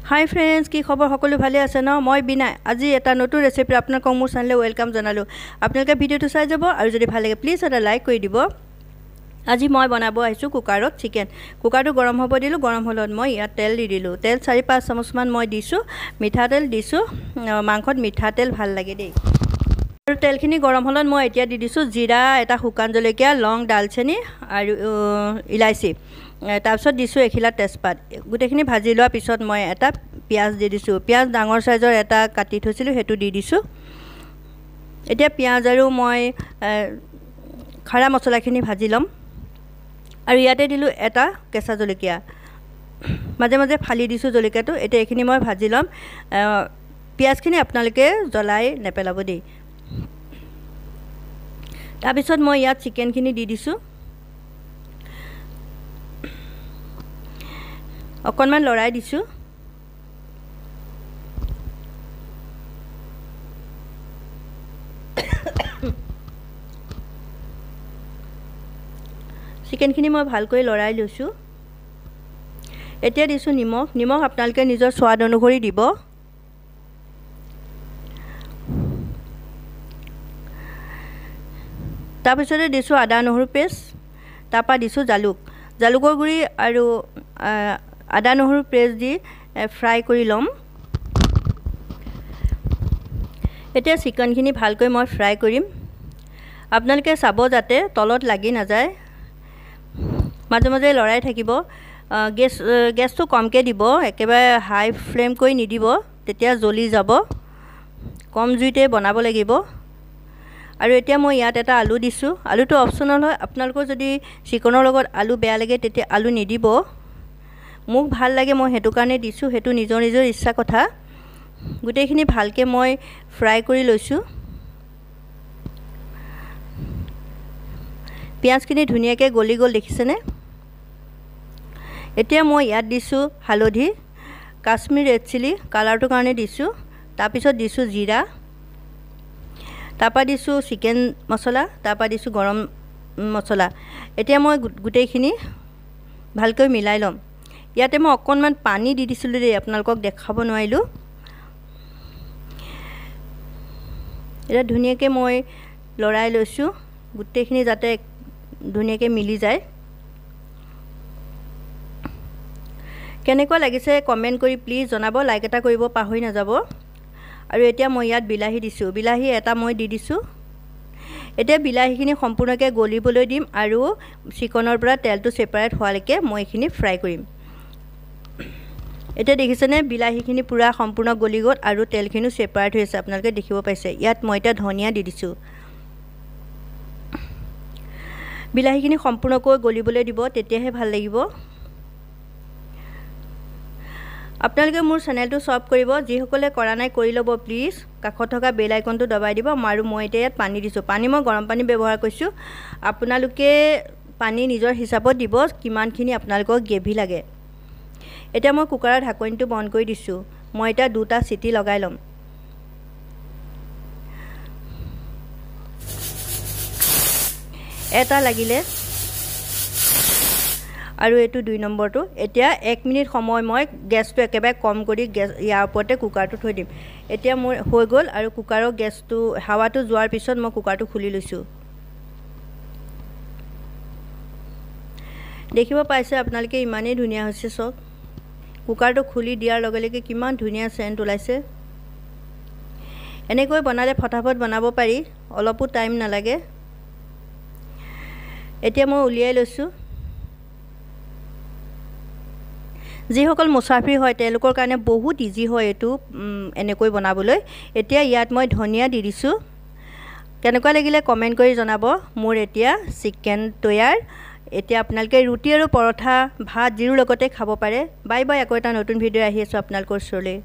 হাই friends, কি খবৰ? সকলো ভালে আছে ন? মই বিনা আজি এটা নতুন ৰেচিপি আপোনালোকক মোৰ চেনেললৈ welcome জনালোঁ। আপোনালোকে ভিডিঅ'টো চাই যাব আৰু যদি ভাল লাগে প্লিজ এটা লাইক কৰি দিব। আজি মই বনাব আহিছোঁ কুকাৰত চিকেন। কুকাৰটো গৰম হ'ব দিলোঁ, গৰম হ'লত মই ইয়াত তেল দি দিলোঁ। তেল 4-5 চামুচমান মই দিছোঁ, মিঠাতেল দিছোঁ। মাংসত মিঠাতেল ভাল লাগে দেই। আৰু তেলখিনি গৰম হ'লত মই এতিয়া দি দিছোঁ জিৰা, এটা শুকান জলকীয়া, লং, ডালচেনি আৰু ইলাচি। তাৰপিছত দিছোঁ এখিলা তেজপাত। গোটেইখিনি ভাজি লোৱাৰ পিছত মই এটা পিঁয়াজ দি দিছোঁ। পিঁয়াজ ডাঙৰ চাইজৰ এটা কাটি থৈছিলোঁ, সেইটো দি দিছোঁ। এতিয়া পিঁয়াজ আৰু মই খাৰা মছলাখিনি ভাজি ল'ম। আৰু ইয়াতে দিলোঁ এটা কেঁচা জলকীয়া, মাজে মাজে ফালি দিছোঁ জলকীয়াটো। এতিয়া এইখিনি মই ভাজি ল'ম। পিঁয়াজখিনি আপোনালোকে জ্বলাই নেপেলাব দেই। তাৰপিছত মই ইয়াত চিকেনখিনি দি দিছোঁ। অকণমান লৰাই দিছোঁ। চিকেনখিনি মই ভালকৈ লৰাই লৈছোঁ। এতিয়া দিছোঁ নিমখ। নিমখ আপোনালোকে নিজৰ সোৱাদ অনুসৰি দিব। তাৰপিছতে দিছোঁ আদা নহৰু পেষ্ট, তাৰপৰা দিছোঁ জালুক। জালুকৰ গুড়ি আৰু আদা নহৰু পেষ্ট দি ফ্ৰাই কৰি ল'ম। এতিয়া চিকেনখিনি ভালকৈ মই ফ্ৰাই কৰিম। আপোনালোকে চাব যাতে তলত লাগি নাযায়, মাজে মাজে লৰাই থাকিব। গেছটো কমকৈ দিব, একেবাৰে হাই ফ্লেম কৰি নিদিব, তেতিয়া জ্বলি যাব। কম জুইতে বনাব লাগিব। আৰু এতিয়া মই ইয়াত এটা আলু দিছোঁ। আলুটো অপশ্যনেল হয়, আপোনালোকৰ যদি চিকেনৰ লগত আলু বেয়া লাগে তেতিয়া আলু নিদিব। মোক ভাল লাগে, মই সেইটো কাৰণে দিছোঁ, সেইটো নিজৰ নিজৰ ইচ্ছা কথা। গোটেইখিনি ভালকৈ মই ফ্ৰাই কৰি লৈছোঁ। পিঁয়াজখিনি ধুনীয়াকৈ গলি গ'ল, দেখিছেনে? এতিয়া মই ইয়াত দিছোঁ হালধি, কাশ্মীৰ ৰেড চিলি কালাৰটোৰ কাৰণে দিছোঁ। তাৰপিছত দিছোঁ জিৰা, তাৰপৰা দিছোঁ চিকেন মছলা, তাৰপৰা দিছোঁ গৰম মছলা। এতিয়া মই গোটেইখিনি ভালকৈ মিলাই ল'ম। ইয়াতে মই অকণমান পানী দি দিছিলোঁ দেই, আপোনালোকক দেখাব নোৱাৰিলোঁ। এতিয়া ধুনীয়াকৈ মই লৰাই লৈছোঁ গোটেইখিনি, যাতে ধুনীয়াকৈ মিলি যায়। কেনেকুৱা লাগিছে কমেণ্ট কৰি প্লিজ জনাব, লাইক এটা কৰিব পাহৰি নাযাব। আৰু এতিয়া মই ইয়াত বিলাহী দিছোঁ, বিলাহী এটা মই দি দিছোঁ। এতিয়া বিলাহীখিনি সম্পূৰ্ণকৈ গলিবলৈ দিম আৰু চিকনৰ পৰা তেলটো ছেপাৰেট হোৱালৈকে মই এইখিনি ফ্ৰাই কৰিম। এতিয়া দেখিছেনে বিলাহীখিনি পূৰা সম্পূৰ্ণ গলি গ'ল আৰু তেলখিনিও ছেপাৰেট হৈ আছে, আপোনালোকে দেখিব পাইছে। ইয়াত মই এতিয়া ধনিয়া দি দিছোঁ। বিলাহীখিনি সম্পূৰ্ণকৈ গলিবলৈ দিব, তেতিয়াহে ভাল লাগিব। আপোনালোকে মোৰ চেনেলটো ছাবস্ক্ৰাইব কৰিব, যিসকলে কৰা নাই কৰি ল'ব প্লিজ। কাষত থকা বেল আইকনটো দবাই দিব। আৰু মই এতিয়া ইয়াত পানী দিছোঁ। পানী মই গৰম পানী ব্যৱহাৰ কৰিছোঁ, আপোনালোকে পানী নিজৰ হিচাপত দিব, কিমানখিনি আপোনালোকক গ্ৰেভি লাগে। এতিয়া মই কুকাৰৰ ঢাকনিটো বন্ধ কৰি দিছোঁ। মই এতিয়া 2টা চিটি লগাই ল'ম। এটা লাগিলে আৰু এইটো 2 নম্বৰটো। এতিয়া 1 মিনিট সময় মই গেছটো একেবাৰে কম কৰি গেছ ইয়াৰ ওপৰতে কুকাৰটো থৈ দিম। এতিয়া মোৰ হৈ গ'ল আৰু কুকাৰৰ গেছটো হাৱাটো যোৱাৰ পিছত মই কুকাৰটো খুলি লৈছোঁ। দেখিব পাইছে আপোনালোকে, ইমানেই ধুনীয়া হৈছে চব। কুকাৰটো খুলি দিয়াৰ লগে লগে কিমান ধুনীয়া চেণ্ট ওলাইছে। এনেকৈ বনালে ফটাফট বনাব পাৰি, অলপো টাইম নালাগে। এতিয়া মই উলিয়াই লৈছোঁ। যিসকল মুছাফিৰ হয় তেওঁলোকৰ কাৰণে বহুত ইজি হয় এইটো এনেকৈ বনাবলৈ। এতিয়া ইয়াত মই ধনিয়া দি দিছোঁ। কেনেকুৱা লাগিলে কমেণ্ট কৰি জনাব। মোৰ এতিয়া চিকেন তৈয়াৰ। এতিয়া আপোনালোকে ৰুটি আৰু পৰঠা, ভাত যিৰ লগতে খাব পাৰে। বাই বাই, আকৌ এটা নতুন ভিডিঅ' আহি আছোঁ আপোনালোকৰ ওচৰলৈ।